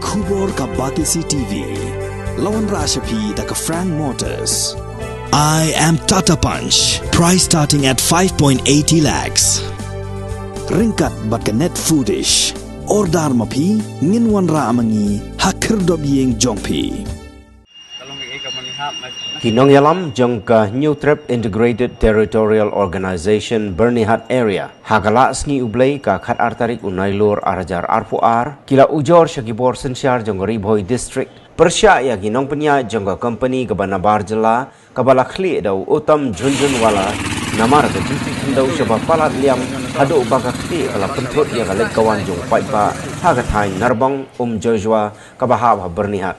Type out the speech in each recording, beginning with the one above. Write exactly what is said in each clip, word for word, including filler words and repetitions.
Khubor ka Batesi T V. La wanrah sha phi da ka Frank Motors. I am Tata Punch. Price starting at five point eighty lakhs. Ryngkat bad ka Net Foodish. Order ma phi, ngin wanrah ma ngi ha khyrdop ïing jong phi. Ki nongïalam jong ka Hynñiewtrep Integrated Territorial Organization Byrnihat Area, ha ka Lah Sngi U Blei ka khatar tarik u Nailur arhajar arphew ar, ki la ujor sha ki bor synshar jong ka Ri Bhoi District, pyrshah ïa ki nongpynïaid jong ka company kaba nabar jylla, kaba la khlieh da u Uttam Jhunjhunwala, namar ka jingtih khyndew shaba palat liam, haduh ba ka ktieh ka la pynthut ïa ka leit ka wan jong u paidbah ha ka thaiñ Narbong Umjojwa, kaba hap ha Byrnihat.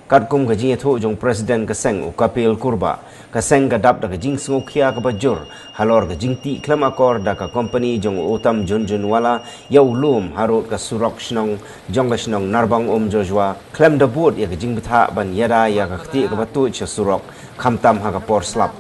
Katkum ka jingïathuh jong President ka seng u Kapil Kurbah, ka seng ka dap da ka jingsngewkhia kaba jur halor ka jingtih khlem akor da ka company jong u Uttam Jhunjhunwala ïa u lum harud ka surok shnong jong ka shnong Narbong Umjojwa, khlem da bud ïa ka jingbthah ban ïada ïa ka ktieh kaba tuid sha surok, khamtam ha ka por slap.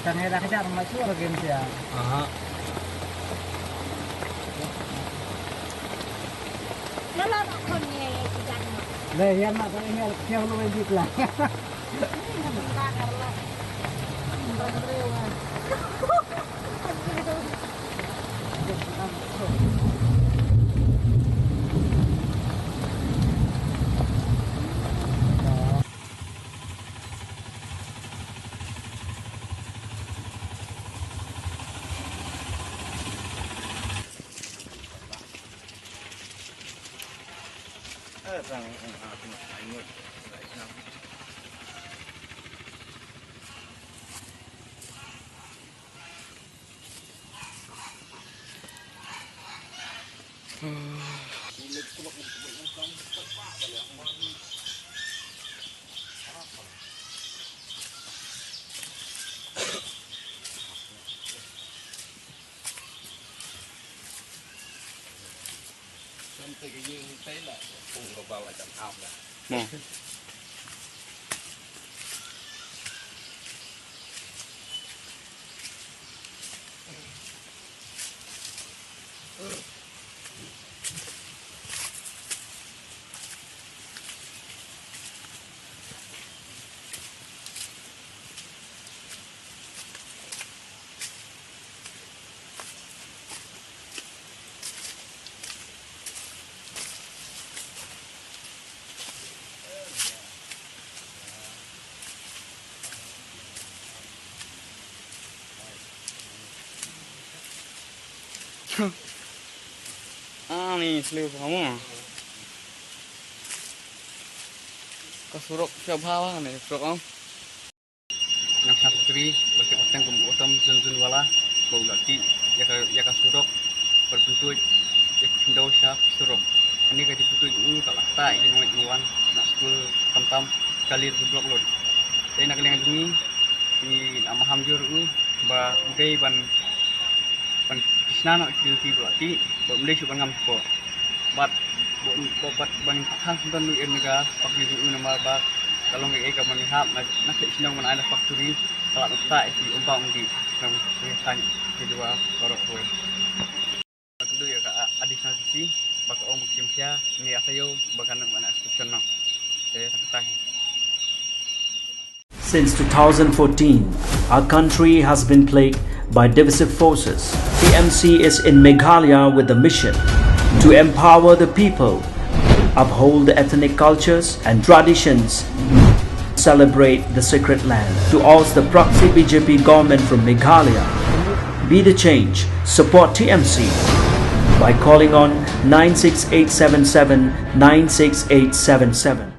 Tang ïa da ka jar ma shuwa game sia. Aha. Lala na khon ye ki jar ma. Le ïa ma tang ïa ïa lo ïa la. Ni na bang kar la. Bang rewa. Ani slip kamu. Ka surok sha bha ni surok am. Nang sha factory ba ki pateng kum Uttam Jhunjhunwala ba u la tih ïa ka, ïa ka surok, ba pyntuid ïa ka khyndew sha surok. Kane ka jingpyntuid u ka la ktah ïa ki nongleit nongwan na skul tam tam ka lir ki block lut. Te na ka liang jong ngi, ngi la maham jur u ba u dei ban ban kishna na ki ki ba ti ba um dei shu ban ngam ko. Bad ba, ba, bad ban khan sendon nu em ga pak ni u namar ba ka long e ka man hap na na ke shnong man ai na factory ka la ta ki um ba um di na ke khan ni dua korok ko. Ka du ya ka additional C C ba ka ong ba kim khia ni ata yo ba kan na inscription no. Te ta ka ta hi. Since two thousand fourteen, our country has been plagued by divisive forces. T M C is in Meghalaya with the mission to empower the people, uphold the ethnic cultures and traditions, celebrate the sacred land. To oust the proxy B J P government from Meghalaya, be the change, support T M C by calling on nine six eight seven seven nine six eight seven seven.